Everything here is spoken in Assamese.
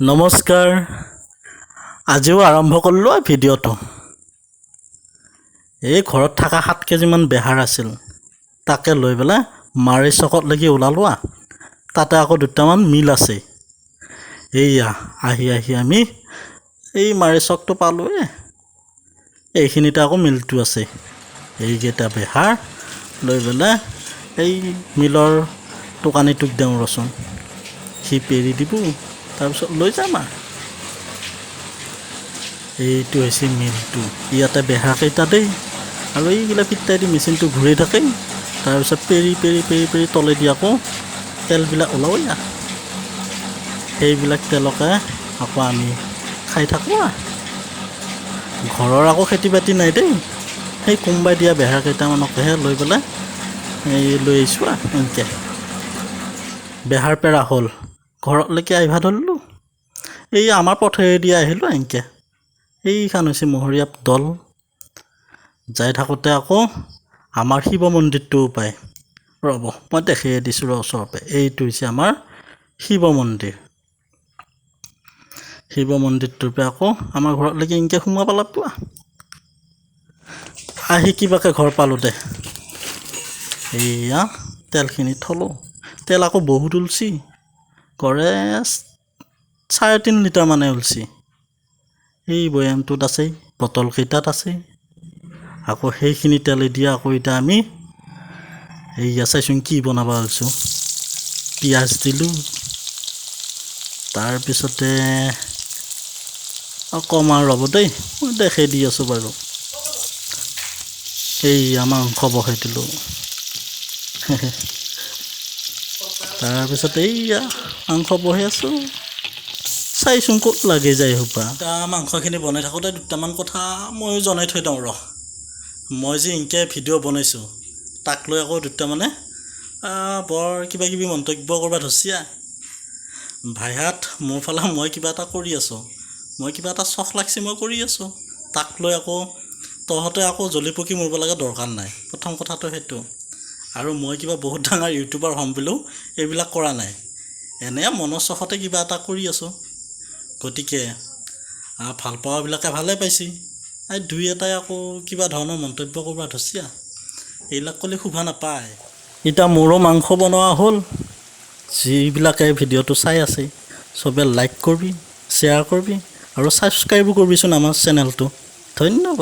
নমস্কাৰ। আজিও আৰম্ভ কৰিলোঁ ভিডিঅ'টো। এই ঘৰত থকা 7 কেজিমান বেহাৰ আছিল, তাকে লৈ পেলাই মাৰি চকতলৈকে ওলালোঁ। তাতে আকৌ দুটামান মিল আছে। এইয়া আহি আহি আমি এই মাৰি চকটো পালোঁৱে। এইখিনিতে আকৌ মিলটো আছে। এইকেইটা বেহাৰ লৈ পেলাই এই মিলৰ দোকানীটোক দিওঁ ৰচোন, সি পেৰি দিব, তাৰপিছত লৈ যাম। আৰু এইটো হৈছে মিলটো। ইয়াতে বেহাৰকেইটা দেই আৰু এইগিলা ফিটাই দি মেচিনটো ঘূৰি থাকে। তাৰপিছত পেৰি পেৰি পেৰি পেৰি তলেদি আকৌ তেলবিলাক ওলাব। সেইবিলাক তেলকে আকৌ আমি খাই থাকোঁ। আৰু ঘৰৰ আকৌ খেতি বাতি নাই দেই, সেই কোনোবাই দিয়া বেহাৰ কেইটামানকেহে লৈ পেলাই এই লৈ আহিছোঁ। আৰু এনেকৈ বেহাৰ পেৰা হ'ল, ঘৰলৈকে আহিব ধৰিলোঁ। এই আমাৰ পথেৰেদি আহিলোঁ এনেকৈ। এইখন হৈছে মহৰীয়া দল। যাই থাকোঁতে আকৌ আমাৰ শিৱ মন্দিৰটোও পায়। ৰ'ব, মই দেখিয়ে দিছোঁ ৰ ওচৰতে। এইটো হৈছে আমাৰ শিৱ মন্দিৰ। শিৱ মন্দিৰটোৰ পৰা আকৌ আমাৰ ঘৰলৈকে এনেকৈ সোমাব লাগব। আহি কিবাকে ঘৰ পালোঁ দে। এইয়া তেলখিনি থলোঁ। তেল আকৌ বহুত ওলছি, কৰে 3.5 লিটাৰ মানে ওলছি। এই বৈয়ামটোত আছে, বটলকেইটাত আছে। আকৌ সেইখিনি তেলেদি আকৌ এতিয়া আমি এইয়া চাইছোন কি বনাব ওলছোঁ। পিঁয়াজ দিলোঁ, তাৰপিছতে অকণমান ৰ'ব দেই, মই দেখাই দি আছোঁ বাৰু। এইয়া মাংস বহাই দিলোঁ। তাৰপিছত এইয়া মাংস বহাই আছোঁ। চাইচোন ক'ত লাগি যায় সোপা। মাংসখিনি বনাই থাকোঁতে দুটামান কথা ময়ো জনাই থৈ দিওঁ ৰ। মই যে এনেকৈ ভিডিঅ' বনাইছোঁ, তাক লৈ আকৌ দুটামানে বৰ কিবা কিবি মন্তব্য কৰিব ধৰিছে। ভাইহাত, মোৰ ফালে মই কিবা এটা কৰি আছোঁ, মই কিবা এটা চখ লাগছে, মই কৰি আছোঁ। তাক লৈ আকৌ তহঁতে আকৌ জ্বলি পকি মৰিব লগা দৰকাৰ নাই। প্ৰথম কথাটো সেইটো। আৰু মই কিবা বহুত ডাঙৰ ইউটিউবাৰ হ'ম বুলিও এইবিলাক কৰা নাই। এনেই মনৰ চখতে কিবা এটা কৰি আছোঁ। গতিকে ভাল পোৱাবিলাকে ভালে পাইছে, এই দুই এটাই আকৌ কিবা ধৰণৰ মন্তব্য কৰিব ধৰিছে। এইবিলাক ক'লে শোভা নাপায়। এতিয়া মোৰো মাংস বনোৱা হ'ল। যিবিলাকে ভিডিঅ'টো চাই আছে, চবে লাইক কৰিবি, শ্বেয়াৰ কৰিবি আৰু ছাবস্ক্ৰাইবো কৰিবিচোন আমাৰ চেনেলটো। ধন্যবাদ।